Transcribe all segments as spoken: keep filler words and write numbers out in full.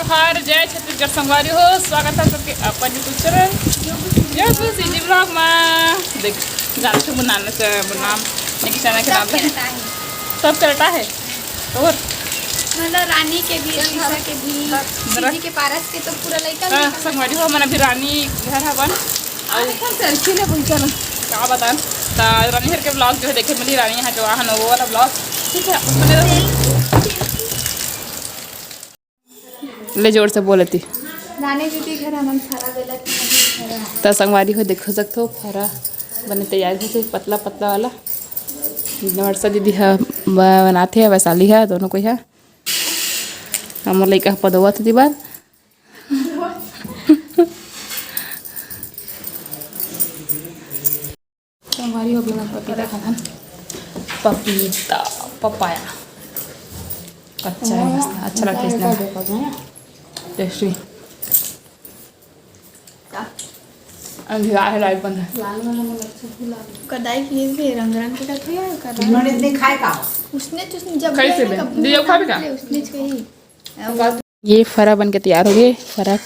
हर जय छत्तीसगढ़ संगवारी हो, स्वागत है सबके अपन YouTube चैनल योगू सीजी ब्लॉग में। देख, जानते हो नाम से, नाम, लेकिन चैनल के नाम सब करता है। और मतलब रानी के भी, शीशा के भी, सीजी के पारस के तो पूरा लइका हाँ, संगवारी हो, मन अभी रानी घर हवन। और सेल्फी ले बोल, चलो। का बताएं, त रानी घर के ब्लॉग जो है देखे मिली, रानी यहाँ जो आहन वो वाला ब्लॉग, ठीक है, उसमें ले जोर से बोलती। रानी दीदी घर हमन फरा बेला के घर। त संगवारी हो, देखो सकथो, फरा बने तैयार हो, पतला पतला वाला। नमरसा दीदी ह ब-, बनाथे, वैशाली ह, दोनों कोई ह। हमर लइका ह पदोवत दीवार। संगवारी हो, अभी मैं पपीता खाथन। पपीता, पपाया। कच्चा है मस्त, अच्छा लगता है इसलिए। टेस्टी। अंधेरा है, लाइट बंद है। कदाई की ये रंग रंग के कथो या कदाई। इन्होंने इतने खाए का? उसने तो, उसने जब कैसे बे? कभी दियो खाबे का? उसने चाहिए। ये फरा बन के तैयार हो गए। फरा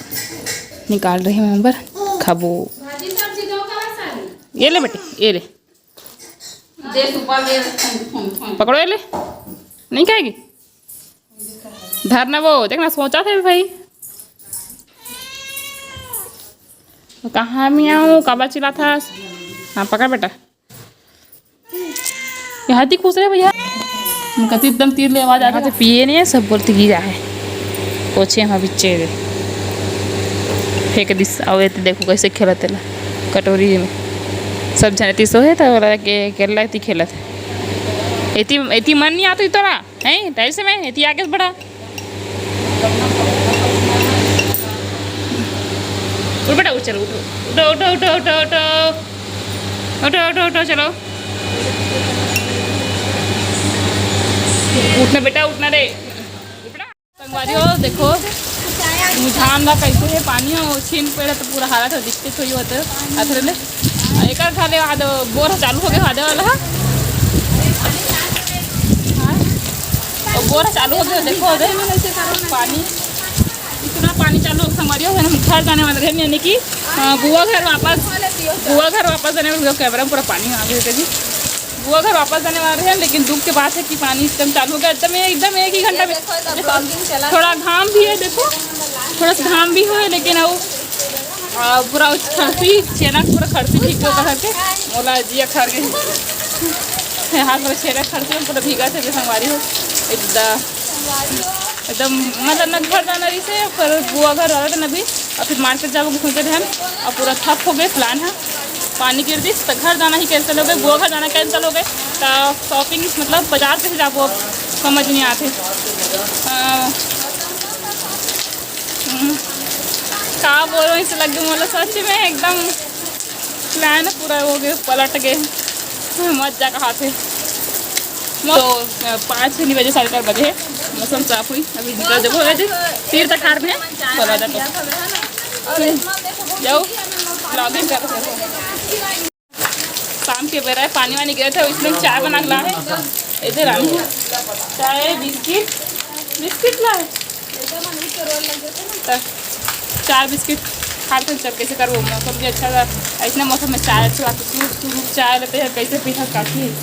निकाल रही हूँ मैं बर, खाबो। ये ले बेटी, ये ले। पकड़ो, ये ले। नहीं खाएगी? धरना वो, देखना, सोचा था भाई। कहाँ में आऊँ, काबर चिल्ला था? हाँ, पकड़ बेटा। यहाँ थी खुश रहे भैया। उनका तो एकदम तीर ले आवाज आ रहा। पिए नहीं है, सब बोलते गिरा है। पोछे हम बिच्चे दे। फेंक दिस, आओ ये तो देखो कैसे खेलत है ला कटोरी में। सब जने तीसो है तो बोला के केला ती खेलत है। एती, एती मन नहीं आती तोरा, हैं? टाइम से मैं एती आगे बढ़ा। उठ बेटा, उठ, चलो, उठो। उठो, उठो, उठो, उठो, उठो। उठो, उठो, उठो, चलो। उठना बेटा, उठना रे। उठ बेटा। संगवारी हो, देखो, मुझान ला कैसे है पानी हो, छीन पड़े तो पूरा हालत हो, दिखते तो ये होते, अथरे ले। एकर खाले आज बोर चालू हो गया, आधे वाला है। हाँ? तो बोर चालू हो गया, देखो, देखो, पानी। इतना पानी चालू हो, संगवारी हो, हम घर जाने वाले रहे, यानी कि, अ, बुआ घर वापस, बुआ घर वापस जाने वाले, कैमरा में पूरा पानी आ गया जी। बुआ घर वापस जाने वाले रहे, लेकिन दुख के बात है कि पानी एकदम चालू हो गया, एकदम, एकदम एक ही घंटा में। देखो, थोड़ा घाम भी है, देखो, थोड़ा सा घाम भी हो है, लेकिन वो, अ, पूरा खड़सी, चेहरा पूरा खड़सी भीग गया करके, मोला जिया खड़ गए। हाथ पूरा चेहरा खड़सी में पूरा भीगा थे, संगवारी हो, एकदम। एकदम, मतलब, न घर जाना रही से, पर बुआ घर रहत न अभी, और फिर मार्केट जाबो के सोचे रहन, और पूरा ठप हो गए प्लान है। पानी गिर दिस, तो घर जाना ही कैंसिल हो गए, बुआ घर जाना कैंसिल हो गए, तो शॉपिंग, मतलब, बाजार से जाबो, अब समझ नहीं आते। अ, हम्म, का बोलो, इसे लग गए, मतलब, सच में एकदम प्लान पूरा हो गए, पलट गए। मत जा कहा थे। तो, अ, पाँच छः बजे, साढ़े चार बजे है, मौसम साफ हुई, अभी निकल जबो, अभी तीर तखार में पलट जाओ। जाओ, vlogging कर। शाम के बेरा है, पानी वानी गिरत है, इसमें चाय बना के ला है। इधर आ, चाय, बिस्किट, बिस्किट ला है। त चाय बिस्किट खा के चल, कैसे करबो? मौसम भी अच्छा था, ऐसने मौसम में चाय अच्छी बात है। सुरुक सुरुक चाय लेते हैं, कैसे पीता काकी?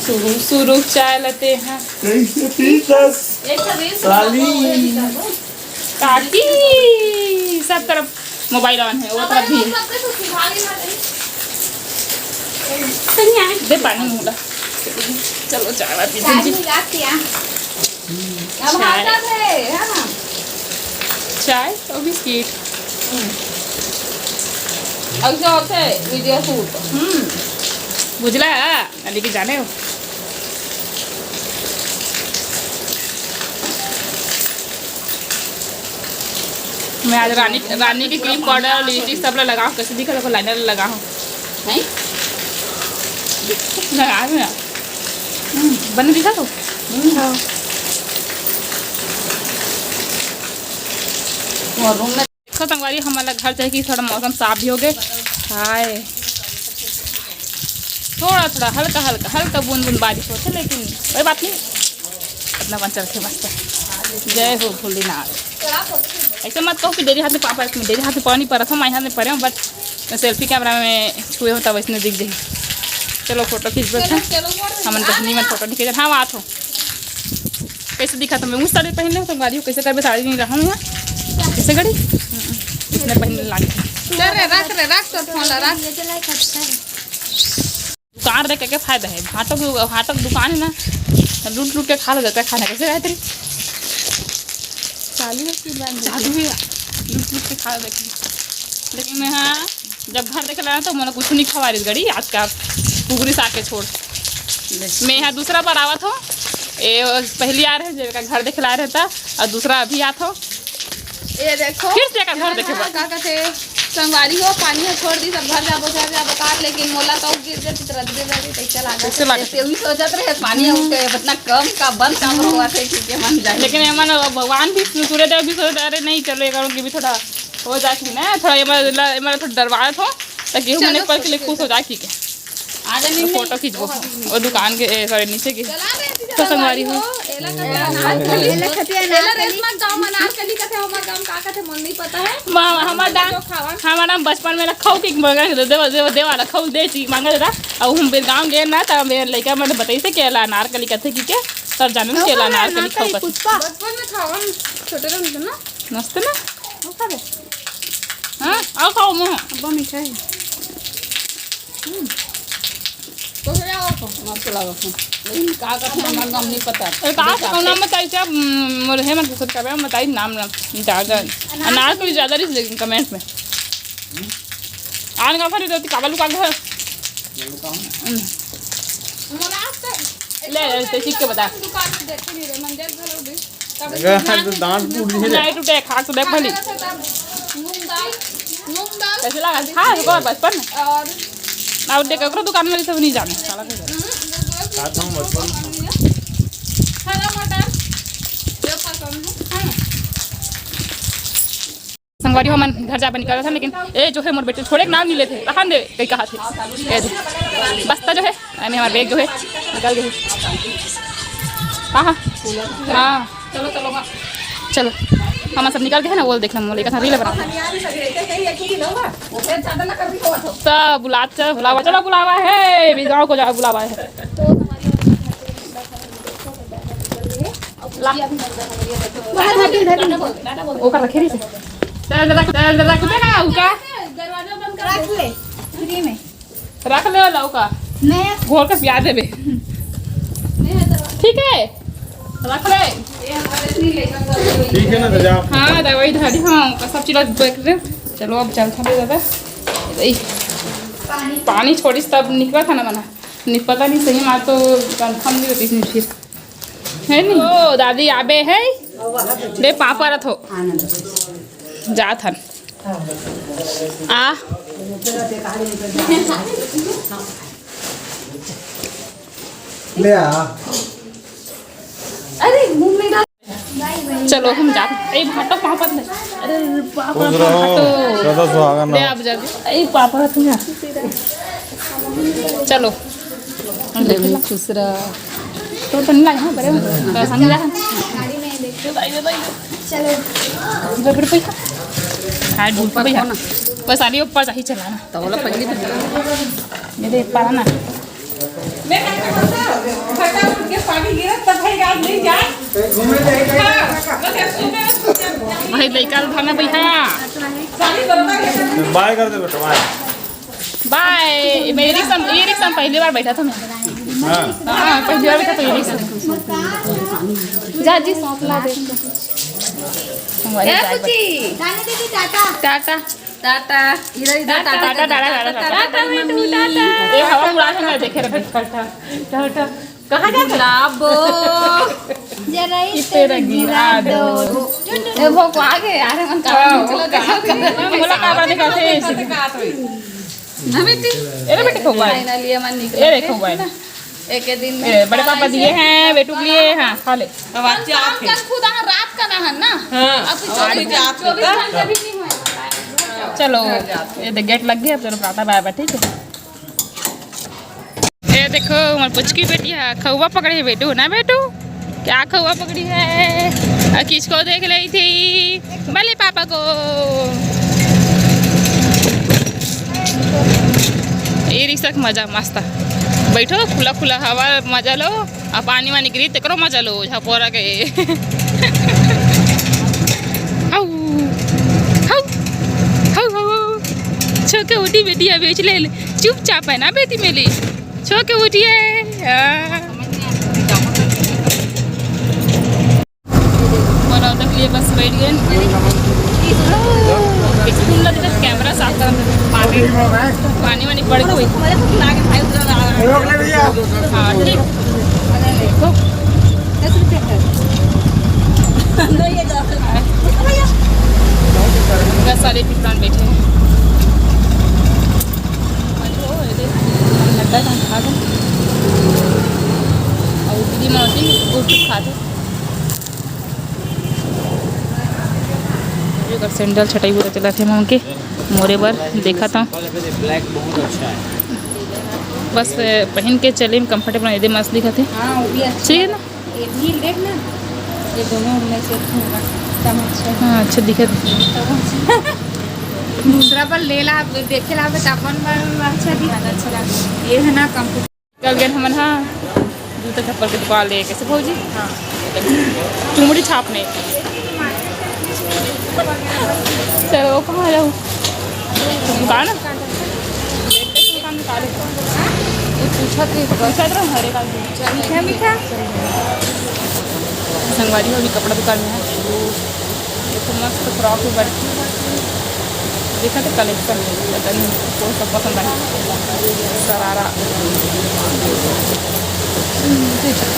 सुरुक सुरुक चाय लेते हैं। कैसे पीतस? एक तो रील्स साली। काकी, सब तरफ मोबाइल ऑन है, वो तरफ भी। दे पानी मुला। चलो, चाय वाय पीते हैं जी। चाय। चाय और बिस्किट। ऐसे होते वीडियो शूट। हम्म। बुझला? लेके जाने हो। मैं आज रानी, रानी की क्रीम पाउडर और लिपस्टिक सब ला लगाऊँ, कैसे दिखा? देखो, लाइनर लगा हूँ। नहीं? लगा हूँ यार। हम्म, बने दिखा तो? हम्म। हाँ। और रूम में देखो संगवारी, हमन ला घर जाए कि थोड़ा मौसम साफ भी हो गए। हाय, थोड़ा थोड़ा हल्का हल्का हल्का बूंद बूंद बारिश होथे, लेकिन कोई बात नहीं, अपना अपन चलथे मस्त। जय हो भोलेनाथ। ऐसे मत कहो कि डेरी हाथ में पापा, डेरी हाथ में पानी पड़ा था, मैं हाथ में पड़े हूँ, but मैं selfie camera में छुए होता, वैसने दिख जाही। चलो, फोटो खींचबो। चलो, चलो, हमन बहिनी मन फोटो खींचे। हाँ, आत हो। कैसे दिखा तुम्हें? ऊँच साड़ी पहन ले, संगवारी हो, कैसे करबे, साड़ी नहीं रहा हूँ। कैसे गड़ी? इसने पहन लाग। चल रे, रख रे, रख तो फोन ला, रख। दुकान रह के क्या फायदा है? भाटो के, भाटो के दुकान है ना, लूट लूट के खा लो जाता है खाना। कैसे गायत्री? चालू है कि बंद है? चालू है, लूट लूट के खा लो जाता है। लेकिन मैं, हाँ, जब घर देखे ला ना, तो मैंने कुछ नहीं खवा रही गड़ी आज का, कुगरी साग के छोड़। मैं यहाँ दूसरा बार आवत हो, ए, पहली आ रहे, जेकर घर देखे ला रहता, और दूसरा अभी आत हो। ये देखो। फिर से एकर घर देखे बर। का कथे, संगवारी हो, पानी ह छोड़ दी, सब घर जाबो, घर जाबो कार, लेकिन मोला तो गिर जाती, तुरंत गिर जाती, कैसे लागत कैसे लागत? ये भी सोचत रहे, पानी ह उठे, इतना कम का बंद काम हुआ थे, ठीक है, मन जाए। लेकिन एमन भगवान भी, सूर्यदेव भी सोचत, "अरे नहीं, चलो, ये करो कि भी थोड़ा हो जाए कि ना, थोड़ा ये मतलब, ये मतलब थोड़ा डरवाए थो, ताकि हम चलो, एक पल के लिए फोटो खुश हो जाए," ठीक है। आजा तो निन्ने। फोटो खींचबो। वो दुकान के, ए, sorry, नीचे के। चला रे, तो संगवारी हो। एला कथे अनारकली। एला कथे अनारकली। एला रेशमा गाँव में अनारकली कथे, हमर गाँव का कथे, मोला नहीं पता है। मा-, हमर गाँव, जो खावन। हमर नाम बचपन में ना खाऊ के मांगा दे, दे, दे, दे वाला खाऊ दे ची मांगा दे। अब हम बेर गाँव गए ना, तब मेरे लइका मन बताइसे के एला अनारकली कथे कि के, तब जाने के एला अनारकली खाऊ कथे। पुष्पा। बचपन में खावन, छोटे रहन ना। मस्त ना? वो खा दे। हाँ, आओ खाओ मुँह। अब्बा मीठा है। हम्म। तो है और को मस्त लागत है। लेकिन का का नाम, नाम नहीं पता। अरे का का नाम बताई क्या? हम्म, मोर है मन कुछ का नाम बताई, नाम ना ज्यादा। अनारकली ज्यादा रिस लेकिन comment में। आन का फरी तो काबा लुका घर। हम्म। मोला आज तक ले, ले, ते सीख के बता। दुकान में देखे नहीं रे, मंदिर घर हो गई। अगर तो दांत टूट गए। नहीं टूटे, खा के देख भली। मूंग दाल, मूंग दाल। कैसे लगा? खा, रुको, बचपन में। और अब देख, ओकरो दुकान में सब नहीं जाने, साला के। हम्म, खाता हूँ बचपन में। हरा मटर, जो पसंद है। हाँ। संगवारी हो, मन घर जाबे निकल था, लेकिन ए जो है मोर बेटे छोड़े के नाम नहीं लेते, कहाँ दे कहीं कहा थे। ए दे। बस्ता जो है, यानी हमारे बैग जो है निकल गए। हाँ, हाँ, हाँ। चलो, चलो, हम सब निकल गए हैं ना, वो देखना, वो लेकर था, reel बना। सब बुला, चलो, बुलावा, चलो, बुलावा है, भी गाँव को जाओ, बुलावा है। ला। ओकर रखे रही से। चल, रख, चल, रख देगा, उका। दरवाजा बंद कर। रख ले, free में। रख ले, लौका। मैं घोर के पिया देबे। ठीक है, रख ले। ठीक है ना, तो जा। हाँ, दवाई धारी, हाँ, सब चीज देख रहे। चलो, अब चल था दादा। ए, पानी छोड़िस तब निकला था ना मना। नहीं, पता नहीं सही, माँ तो confirm नहीं होती थी फिर। है नहीं? ओ, दादी आबे है। बे, पापा रथो। जात हन। आ। ले आ। अरे, मुंह में डाल। चलो, हम जाते। ए, भाटो, पापा ने। अरे, बाप रे, खुश रहो, भाटो। सदा सुहागन ले, रहो। आप जल्दी। ए, पापा, तुम यहाँ। चलो। ले, खुश रहो। तो, तो नहीं लाए, हाँ, बड़े हो। तो समझ रहा है। चलो। बड़े पैसा। हाँ, ढूंढ ऊपर पैसा। बस, अभी ऊपर चाहिए चलाना। तो बोला, पहली भी। ये देख पा रहा ना। मैं कहता हूँ, फटाफट के पानी गिरा, तब भाई आज नहीं जाए। हाँ, बस ऐसे में भाई, लइका उठाना भाई, हाँ। सारी बर्बाद है। बाय कर दे बेटा, बाय। बाय। मैं रिक्शा, ये रिक्शा में पहली बार बैठा था मैं। हाँ। हाँ, पहली बार बैठा तो ये रिक्शा में। जा जी, सौंप ला दे। ए, कुची। जाने दीदी, टाटा। टाटा। टाटा। इधर, इधर, टाटा, टाटा, टाटा, टाटा, टाटा, टाटा, टाटा, मम्मी। टाटा। ये हवा उड़ा के ना देखे रहे, टाटा, टाटा। कहाँ जा रहे? गुलाबो। जरा इस इस पे तेरे गिरा गिरा दो। दो। ए, वो को आगे यार, मन काम हाँ, निकलो, वो देखो। काम। बोला, का बात करते हैं? ना बेटी? अरे बेटी, खूब आए। Finally, मन निकलो। अरे, खूब आए। ना। एक, एक दिन में ए, बड़े पापा दिए हैं, बेटू के लिए, हाँ, खा ले। अब आज हम क्या काम आते? कल खुद आ, रात का ना है ना? हाँ। अब तो अब चौबीस आज घंटे, आते चौबीस हैं। घंटे भी नहीं हुए। चलो, ये देख, gate लग गया, अब चलो, टाटा बाय बाय, ठीक है? ये देखो, हमारे पुचकी बेटी है, खौवा पकड़े है बेटू, ना बेटू? क्या खौवा पकड़ी है? आ, किसको देख रही थी? भले पापा को। ये रिक्शा के मजा मस्त। बैठो, खुला खुला हवा मजा लो, आ पानी वानी गिरी, तेकरो मजा लो, झपोरा के। How, how, how, how. छो के उठी बेटी, अभी उछले ले। चुपचाप है ना बेटी मेरी, छो के उठी है। हाँ। और अब तक लिए बस बैठ गए। स्कूल लग तक कैमरा साफ कर पानी, पानी वानी पड़ के हुई। हाँ, ठीक। दस रुपये है। दस सारे पिसान बैठे हैं। लड्डा खा दो। और दीदी मौसी गुपचुप खा दो। एकर सैंडल छटाई पूरा चला थे मन के मोरे बर देखा था। ब्लैक बहुत अच्छा है। बस, अ, पहन के चले में कंफर्टेबल, एकदम मस्त दिखत हे। हाँ, वो भी अच्छा। ठीक है ना? ये भी देख ना, ये दोनों में से कौन अच्छा है? हाँ, अच्छा दिखत। दूसरा पर ले ला, देखे ला, बस अपन बर अच्छा दिखत, अच्छा लगे। ये है ना कंफर्ट। चल गए हमन हा जूता चप्पल के दुकान ले, कैसे भौजी? हाँ। चुमड़ी छापने। चलो, कहाँ जाऊँ? दुकान? दुकान निकाले। ये पूछा थे, पूछा था हमारे का। मीठा, मीठा। संगवारी हो, अभी कपड़ा दुकान में है। देखो, मस्त फ्रॉक है, बड़की। देखा तो कलेक्शन, पता नहीं कौन सा पसंद आए। शरारा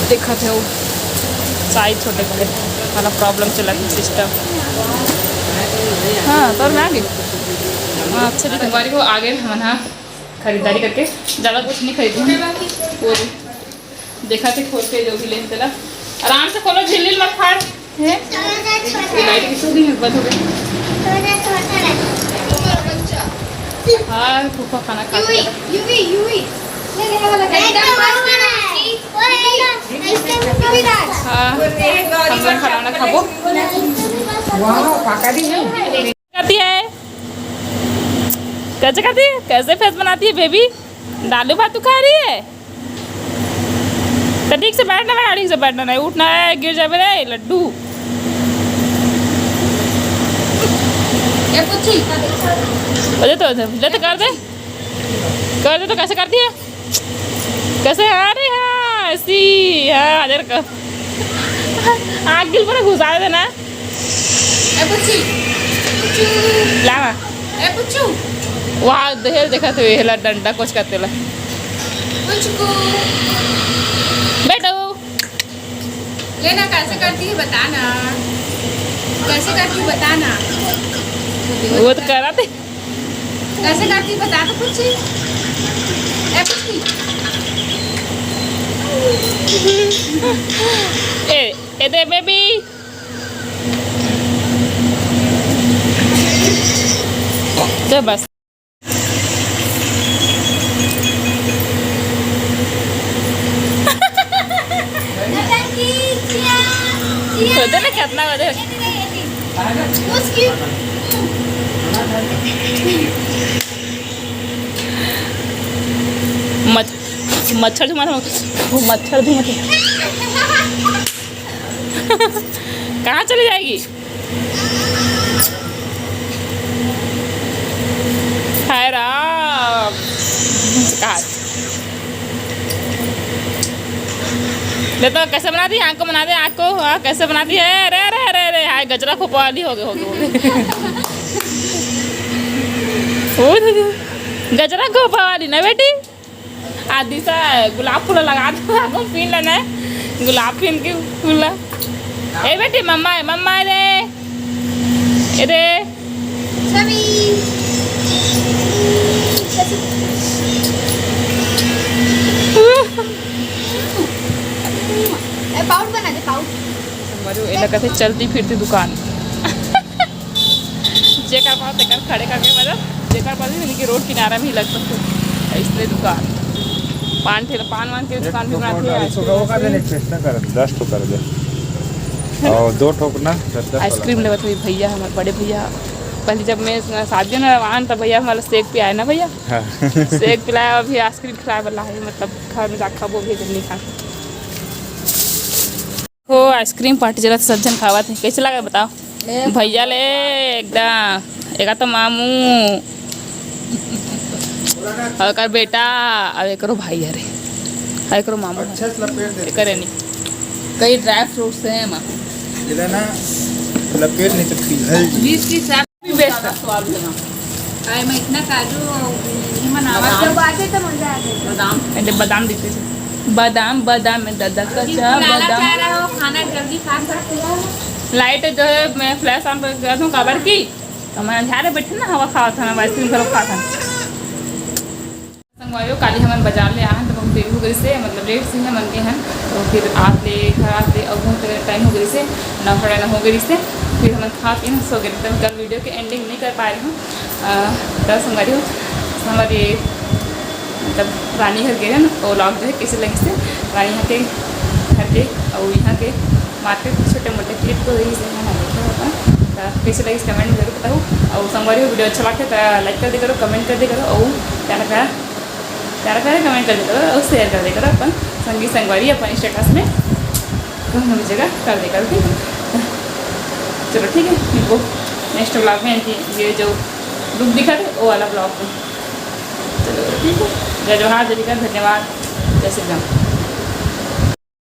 देखा थे, वो साइज छोटे बड़े वाला प्रॉब्लम चला था, सिस्टम। हाँ, तो मैं आ गई। हाँ, अच्छा दिखा। संगवारी हो, आ गए हमन हा खरीदारी करके। ज़्यादा कुछ नहीं खरीदी हूँ। वो देखा थे खोल के जो भी लेन तेला। आराम से खोलो, झिल्ली मत फाड़। हैं? ये लाइट की तो नहीं बंद हो गई। हाँ, फूफा खाना खा के। हाँ, हम लोग खाना वाना खाबो। वाह, पाका दी है। करती है? कैसे करती है? कैसे फेस बनाती है बेबी? दालू भात तू खा रही है? तो ठीक से बैठना बेटा, ठीक से बैठना, नहीं उठना है, गिर जाबे रे लड्डू। ए पुच्ची। अरे तो, ले तो कर दे, कर दे तो। कैसे करती है? कैसे? अरे हाँ, ऐसी, हाँ, इधर कर। आँख गिल पर घुसा देना। ए पुच्ची। पुच्चू। लावा। ए पुच्चू। वहाँ देहल देखा तो ये ला डंडा कुछ करते ला। पुचकू। बैठो। लेना कैसे करती है बताना। कैसे करती है बताना। वो तो करा थे। कैसे करती है बता तो पुच्ची। ए पुच्ची। ए, ए दे बेबी। तो बस। होते ना कितना बजे। मच-, मच्छर जो मारा, वो मच्छर भी मत। कहाँ चली जाएगी? हाय राम। कहा। ले तो कैसे बनाती है? आँख को बना दे, आँख को। हाँ, कैसे बनाती है? अरे, अरे, अरे, अरे, हाय, गजरा खोपा वाली हो गई, हो गई, हो गई। ओ, गजरा खोपा वाली ना बेटी। आ दिशा गुलाब फूल लगा दो, आगो पीन लेना है। गुलाब पीन के फूल। ए बेटी, मम्मा है, मम्मा है रे। ए रे। छवि। ए, पाउड बना दे, पाउड। संगवारी हो, एला कथे चलती फिरती दुकान। जेकर पास तेकर खड़े करके, मतलब, जेकर पास भी, यानी कि रोड किनारा भी लग सकते हैं। इसलिए दुकान, पान ठेला, पान वान के दुकान भी बनाती है। एक ठो वो कर दे, एक ठो extra कर दे, दस ठो कर दे। और दो ठोक ना, दस दस वाला। आइसक्रीम लेवत हुई भैया, हमारे बड़े भैया। पहले जब मैं शादी में आन, तब भैया हमारा शेक पियाए ना भैया। हाँ। शेक पिलाया, अभी आइसक्रीम खिलाए वाला है, मतलब घर में जाके खाबो भी, जब नहीं खा। हो, आइसक्रीम पार्टी चलत, सब झन खावत है। कैसे लगा बताओ? भैया ले एकदम, एका तो मामू, और एकर बेटा, और एकरो भाई हरे, और एकरो मामू हरे। अच्छा से लपेट दे। एकर नहीं। कई ड्राई फ्रूट्स है एमा। इधर ना लपेट नहीं तो पिघल जी। बीस की साथ भी बेस्ट है। स्वाद है ना। अरे मैं इतना काजू, ये मनावा बादाम। जब आते तो मजा आ जाता। बादाम। अरे बादाम देते थे। बादाम, बादाम में दादा का जिसको चा, लाला बादाम। चाह रहा हो, खाना जल्दी खा सकते हो। लाइट जो है, मैं फ्लैश ऑन कर दूँ, काबर की? तो मैं अंधारे बैठे ना, हवा खावा था ना, आइसक्रीम घलो खावा था। संगवारी हो, काली हमन बाजार ले आए हन, तो बहुत देरी हो गई से, मतलब लेट से हमन के हन, तो फिर आत ले, घर आत ले, अब बहुत टाइम हो गई से, नौ साढ़े नौ हो गई से, फिर हमन खा पी सो गए। तो कल वीडियो के एंडिंग नहीं कर पाए हूँ। अ, तो संगवारी हो, हमारे मतलब रानी घर गे हन, वो vlog जो है कैसे लगिस हे, रानी यहाँ के घर के और यहाँ के मार्केट छोटे मोटे क्लिप तो रही से है ना, देखे होगा। तो कैसे लगिस कमेंट में जरूर बताओ। और संगवारी हो, वीडियो अच्छा लगता है तो लाइक कर दे करो, कमेंट कर दे करो और प्यारा प्यारा प्यारा प्यारा कमेंट कर दे करो और शेयर कर दे करो अपन संगी संगवारी अपन स्टेटस में, तो हम जगह कर दे करो, ठीक है। चलो ठीक है, इनको नेक्स्ट vlog में इनकी ये जो लुक दिखा थे वो वाला vlog में। चलो ठीक है, जय जोहार, जय विकास, धन्यवाद, जय श्री राम।